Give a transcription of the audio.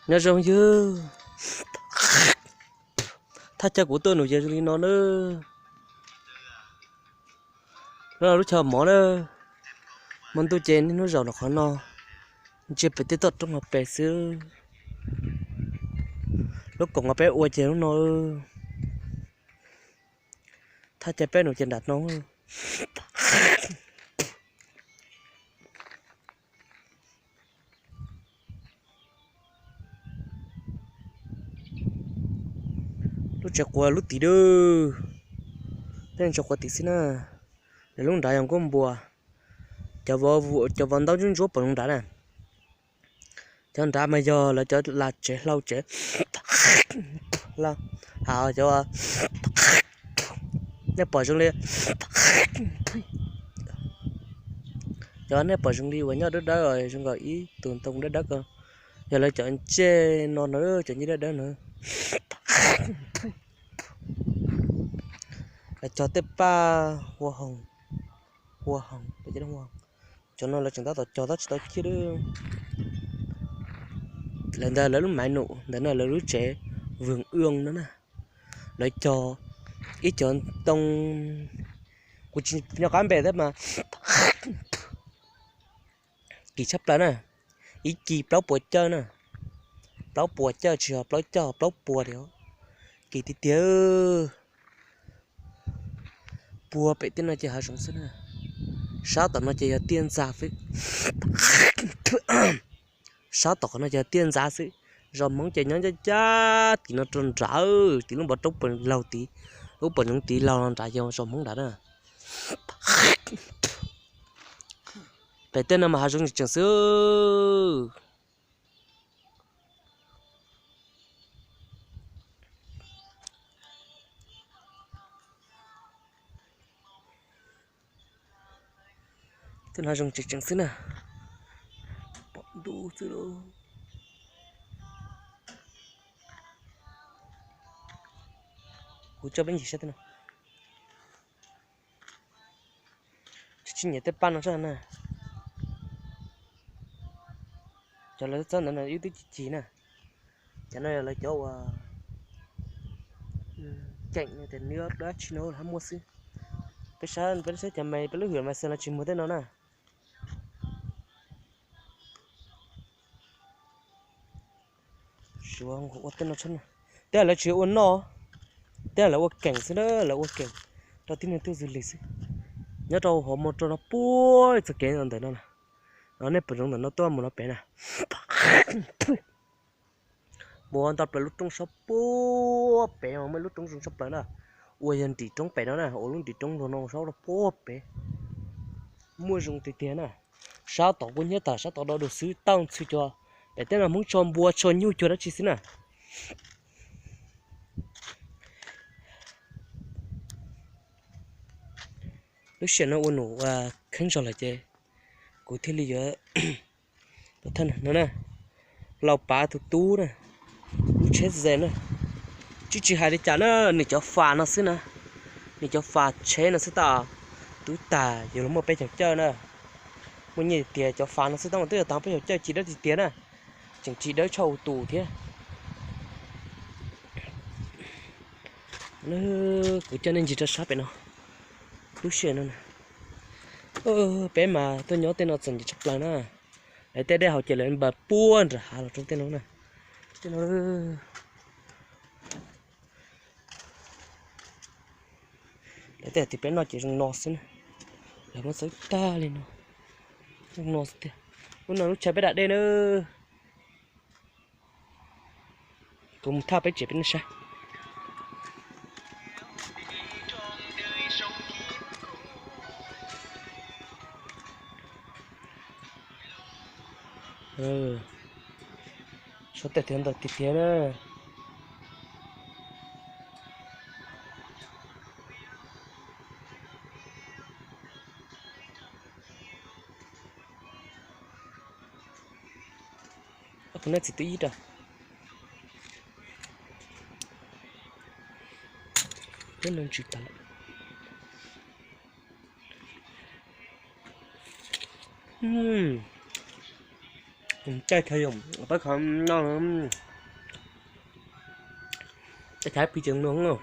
Nyob zoo yog, thaj chaw kuv tuaj nws ces zoo li no na. Lub no lub chaw mov na, hmo ntuj ces niaj hnub zaum nram qhov no, ntsia pem tej toj roob hauv pes xwb. Lub koom uas peb ua ces lub no, thaj chaw peb nws ces nram no. Lub tsev quav lub tid dub, peb tsev quav tid xwb na. Lawv lub nrad yog nkuaj npua, cov vov ntaub ntsuab ntsuab pom zoo nrad na. Cov nrad mas yog lawv cov lam tsev hlau tsev. Cov, nej pom zoo li, cov nej pom zoo li uas nyob dawb dawb zoo nkaus ib tug ntoo dawb dawb ko, yog lawv cov ntsej no na, cov ntsej dawb dawb na. Lawv cog tej paj hua hoos, hua hoos, cov no lawv tseem tab tom cog tab tsis tau ciaj. Lawv ntawd lawv lub maiv num ntawm no lawv lub tsev vwm ưm no na. Lawv cog ib cov ntoo, kuv tsis nco qab npe thiab mas kim tshaj plaws na. Ib kis plaub puas cawj na, plaub puas cawj tsis yog plaub cawj, plaub puas tiag, kim tiag tiag. Puag pem tej no ces hav zoov xwb na. Sab tom no ces yog tiaj ntxas xwb. Sab tom qhov no ces yog tiaj ntxas xwb. Zos Hmoob ces nyob ncaj ncaj tim no rau nrad, tim lub npoo roob puas laug tid, lub puas ntsoov tid laug nrad yog zos Hmoob nrad na. Pem tej no mas hav zoov tseem xwb. Tej no zoo tseem tseem xwb na. Pom ntuj xwb lauj. Kuv coj peb ncig saib tej no. Tsis nyiam tej paj no tso na. Cov lawv txob ntawd no wb twb cig cig na. Cov no yog lawv cov uas ceem tias nws dab tsi no lawv muaj xwb. Peb saib, peb saib cov me, peb lub hwm mas xws los tsis muag tej no na. Suav nkaus ua tej no tshaj na. Tej lawv tsis ua noj, tej lawv ua keem xwb na, lawv ua keem rau tib neeg tuaj du lịch xwb. Nyob rau hauv mos rau no puag txoj kev ntawm no na. Nej pom zoov ntawm no tuaj mus no pem na. Mus ntau plaws lub roob sab puag pem mas muaj lub roob zoo tshaj plaws na. Ua yog nrim roob pem no na, ua lub nrim roob luag no sab rau puag pem. Muaj zoo tiag tiag na. Sab tod kuj hnyiab tas, sab tod do du xwb, tau ntxhw cov, pem tej no Hmoob tso npua tso nyuj cuag dab tsi xwb na. Lub sij hawm no ua num ua kheeb zog lawm ces kuv thiaj li yuav no na, Lauj Pav tus tub na, lub tsheb ze na, tsis tsis hais li cas na, nws cov fas no xwb na, nws cov fas tsheb no xwb tau, tub tag yuav luag muaj peb caug cawj na. Muaj nyiaj tiag cov fas no xwb tau mas twb yog tag peb caug cawj, ci dawb tiag tiag na, tseem ci dawb tshaj u tus thiab. Kuv coj nej ncig rau sab pem no, lub sij hawm no na, peb mas tuaj nyob tej no txom nyem tshaj plaws na. Lawv tej dej haus ces lawv npaj puag nram hav los rau tej no na. Tej no, lawv tej tim peb noj ces zoo no xwb na. Lawv muab txawb tag li no, zoo no xwb tiag. Lub no lub chaw peb da dej na. Kuv mus thaj peb tsev peb noj saib. Suav tej tiag ntau tiag tiag na. Ob tug nej txiv twb ib rau. Peb no ntsws tas lawm. Caij khav, pab khav no, caij khav phi tseem mloog.